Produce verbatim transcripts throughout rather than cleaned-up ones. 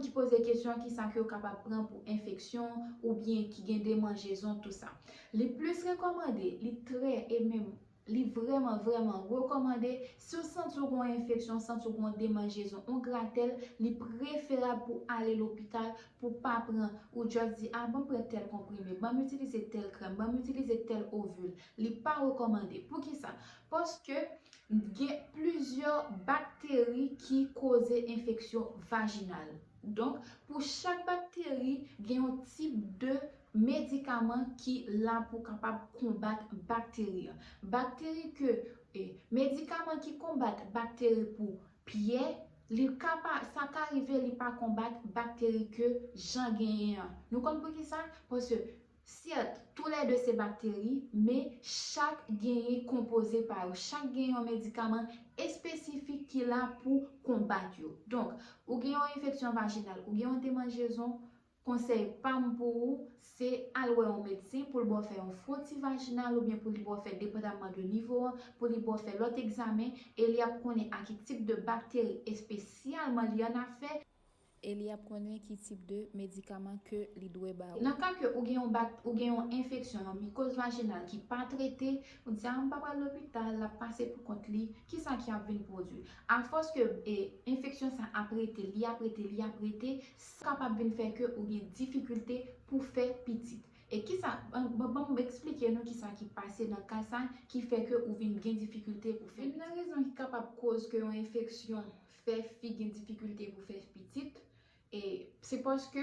ki poze kesyon kisa ke yo kapab pran pou enfeksyon oubyen ki gen demanjezon, tou sa. Li plis rekòmande, li trè e menm li vrèman, vrèman rekòmande, si w santi w gen yon enfeksyon, w santi w gen yon demanjezon, yon gratèl, li preferab pou w ale lopital, pou w pa pran, ou just di, a, ban m pran tèl konprime, ban m itilize tèl krèm, ban m itilize tèl ovil. Li pa rekòmande. Poukisa? Paske gen plizyè bakteri ki koze enfeksyon vajinal. Donk, pou chak bakteri, gen yon tip de medikaman ki la pou kapab konbat bakteri an. Bakteri ke, e, medikaman ki konbat bakteri pou pyè, li ka pa, sa ka rive li pa konbat bakteri ke jan genyen an. Nou konn poukisa? Paske, sèt, toulède se bakteri, men chak genyen konpoze pa yo. Chak genyen yon medikaman espesifik ki la pou konbat yo. Donk, ou gen yon enfeksyon vajinal, ou gen yon demanjezon, konsèy pa m pou ou, se al wè yon medsen pou l ba w fè yon fwoti vajinal oubyen pou li ba w fè, depandamman de nivo an, pou li ba w fè lòt egzamen e li ap konnen a ki tip de bakteri espesyalman li annafè e li ap konnen ki tip de medikaman ke li dwe ba ou. Nan ka ke ou gen yon bak, ou gen yon enfeksyon, yon mikoz vajinal ki pa trete, ou di, a, m pa pral lopital, l ap pase pou kont li, kisa ki ap vin pwodui? Afòs ke, e, enfeksyon sa ap rete, li ap rete, li ap rete, sa kapab vin fè ke ou gen difikilte pou fè pitit. E kisa, ban, ban, ban m eksplike nou kisa ki pase nan ka sa ki fè ke ou vin gen difikilte pou fè pitit. Youn nan rezon ki kapab koz ke yon enfeksyon fè fi gen difikilte pou fè pitit, e se paske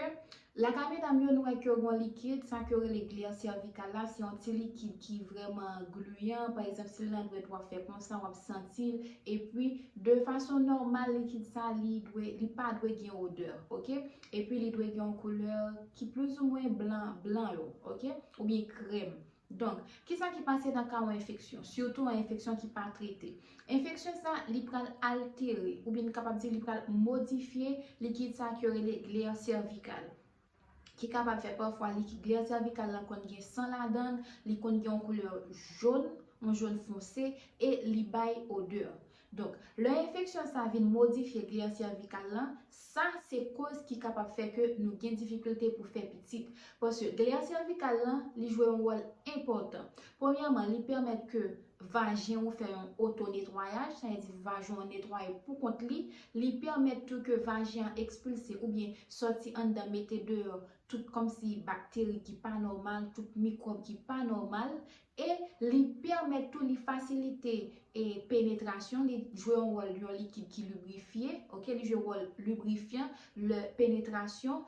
lakay medam yo, nou wè ke yo gen yon likid, sa ke yo rele glè sèvikal la, se yon ti likid ki vrèman gliyan. Pa egzanp, si l nan dwèt, w ap fè konsa, w ap santi l. Epi, de fason nòmal, likid sa, li dwe, li pa dwe gen odè, oke? Epi, li dwe gen yon koulè ki plizoumwen blan, blan yo, oke? Oubyen krèm. Donk, kisa ki pase nan ka yon enfeksyon? Sitou yon enfeksyon ki pa trete. Enfeksyon sa, li pral altere, oubyen n kapab di li pral modifye likid sa ke yo rele glè sèvikal. Ki kapab fè pafwa likid glè sèvikal lan konn gen san ladan l, li konn gen yon koulè jòn, yon jòn fonse, e li bay odè. Donk, lè enfeksyon sa vin modifye glè sèvikal lan, sa se koz ki kapab fè ke nou gen difikilte pou fè pitit. Paske glè sèvikal lan, li jwe yon wòl enpòtan. Premyèman, li pèmèt ke vajen ou fè yon otonetwayaj, sa vle di vajen ou netwaye pou kont li. Li pèmèt tou ke vajen an ekspilse oubyen sòti anndan, mete deyò tout kòmsi bakteri ki pa nòmal, tout mikwòb ki pa nòmal. E li pèmèt tou, li fasilite, e, penetrasyon, li jwe yon wòl yon likid ki librifye, oke, li jwe wòl librifyan, lè penetrasyon,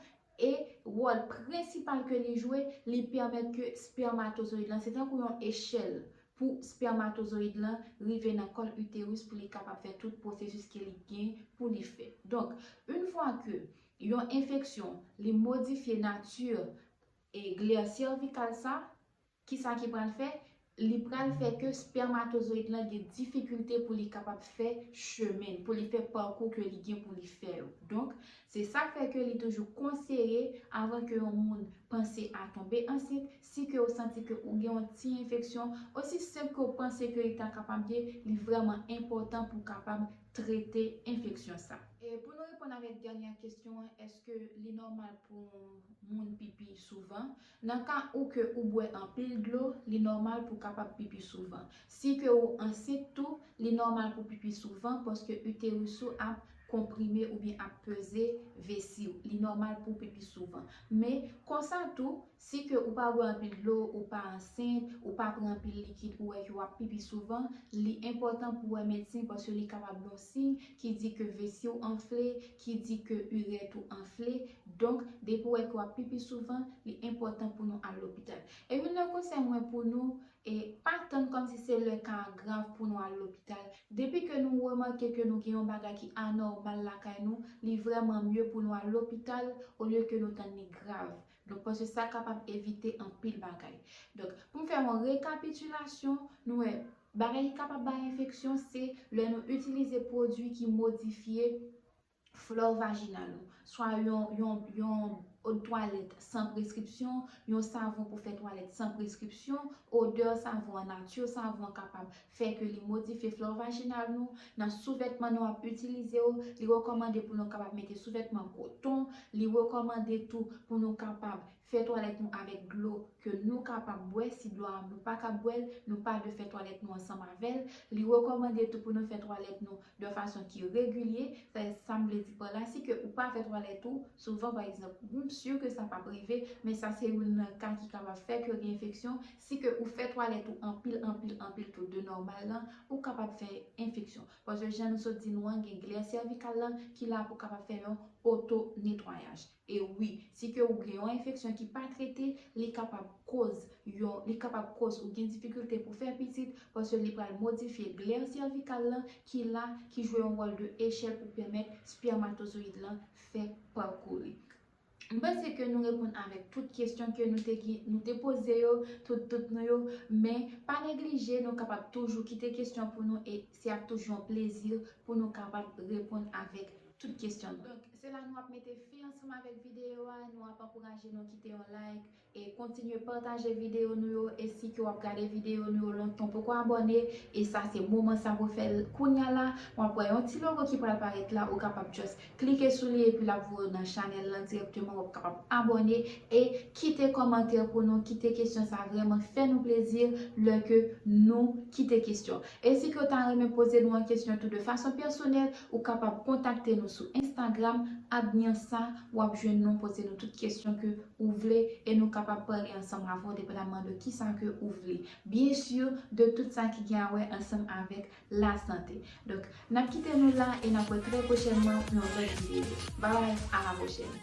e wòl prensipal ke li jwe, li pèmèt ke spèmatozoyid lan, se tankou yon echèl pou spèmatozoyid lan rive nan kòl iteris pou li kapab fè tout pwosesis ke li gen pou li fè. Donk, yon fwa ke yon enfeksyon, li modifye nati e glè sèvikal sa, kisa ki pral fè? Li pral fè ke spèmatozoyid lan gen difikilte pou li kapab fè chemen, pou li fè pakou ke li gen pou li fè yo. Donk, se sa k fè ke li toujou konseye, avan ke yon moun panse a tonbe ansent, si ke ou santi ke ou gen yon ti enfeksyon, osi senp ke ou panse ke li ta kapab ye, li vrèman enpòtan pou w kapab trete enfeksyon sa. E pou nou reponn avèk dènyè kesyon an, èske li nòmal pou moun pipi souvan? Nan ka ou ke ou bwè anpil dlo, li nòmal pou w kapab pipi souvan. Si ke ou ansent tou, li nòmal pou pipi souvan paske iteris ou ap konprime oubyen ap peze vesi w. Li nòmal pou w pipi souvan. Men, konsa tou, si ke ou pa bwè anpil dlo, ou pa ansent, ou pa pran anpil likid, ou wè ke w ap pipi souvan, li enpòtan pou w wè medsen paske li kapab yon siy ki di ke vesi w anfle, ki di ke irèt ou anfle. Donk, depi w wè ke w ap pipi souvan, li enpòtan pou nou al lopital. E youn nan konsèy mwen pou nou, e pa tann kòmsi se lè ka a grav pou nou al lopital. Depi ke nou remake ke nou gen yon bagay ki anòmal lakay nou, li vrèman mye pou nou al lopital olye ke nou tann li grav. Donk, paske sa kapab evite anpil bagay. Donk, pou m fè yon rekapitilasyon, nou wè, bagay ki kapab bay enfeksyon, se lè nou itilize pwodui ki modifye flò vajinal ou, swa yon, yon, yon Eau de toilette san preskripsyon, yon savon pou fè twalèt san preskripsyon, odè savon an nati, savon an kapab fè ke li modifye flò vajinal nou. Nan souvètman nou ap itilize yo, li rekòmande pou nou kapab mete souvètman koton, li rekòmande tou pou nou kapab fè twalèt nou avèk dlo ke nou kapab bwè, si dlo a nou pa ka bwè l, nou pa dwe fè twalèt nou ansanm avè l. Li rekòmande tou pou nou fè twalèt nou de fason ki regilye. Sa, sa m vle di pa la, si ke ou pa fè twalèt ou souvan, pa egzanp, m si ke sa p ap rive, men sa se youn nan ka ki kapab fè ke gen enfeksyon. Si ke ou fè twalèt ou anpil, anpil, anpil tou de nòmal lan, ou kapab fè enfeksyon. Paske jan nou sot di nou an, gen glè sèvikal lan ki la pou kapab fè yon oto netwayaj. E wi, si ke ou gen yon enfeksyon ki pa trete, li kapab koz yon, li kapab koz ou gen difikilte pou fè pitit, paske li pral modifye glè sèvikal lan ki la, ki jwe yon wòl de echèl pou pèmèt spèmatozoyid lan fè pakou li. M panse ke nou reponn avèk tout kesyon ke nou te, nou te poze yo, tout dout nou yo, men pa neglije, nou kapab toujou kite kesyon pou nou e se ap toujou yon plezi pou nou kapab reponn avèk tout kesyon nou. Donk, se la nou ap mete fen ansanm avèk videyo a, nou ap ankouraje nou kite yon like e kontinye pataje videyo nou yo, e si ke w ap gade videyo nou yo lontan poko abòne, e sa se moman sa pou fè l kounya la, w ap wè yon ti logo ki pral parèt la, ou kapab just klike sou li epi l ap voye w nan chanèl lan dirèkteman, w ap kapab abòne e kite kòmantè pou nou, kite kesyon, sa vrèman fè nou plezi lè ke nou kite kesyon. E si ke w ta renmen poze nou an kesyon tou de fason pèsonèl, ou kapab kontakte nou sou Instagram, Adnyansa, w ap jwenn nou, poze nou tout kesyon ke ou vle e nou kapab pale ansanm avè w depandamman de kisa ke ou vle. Byen si de tout sa ki gen a wè ansanm avèk lasante. Donk, n ap kite nou la e n ap wè trè pwochènman pou yon lòt videyo. Bye bye, a la pwochèn.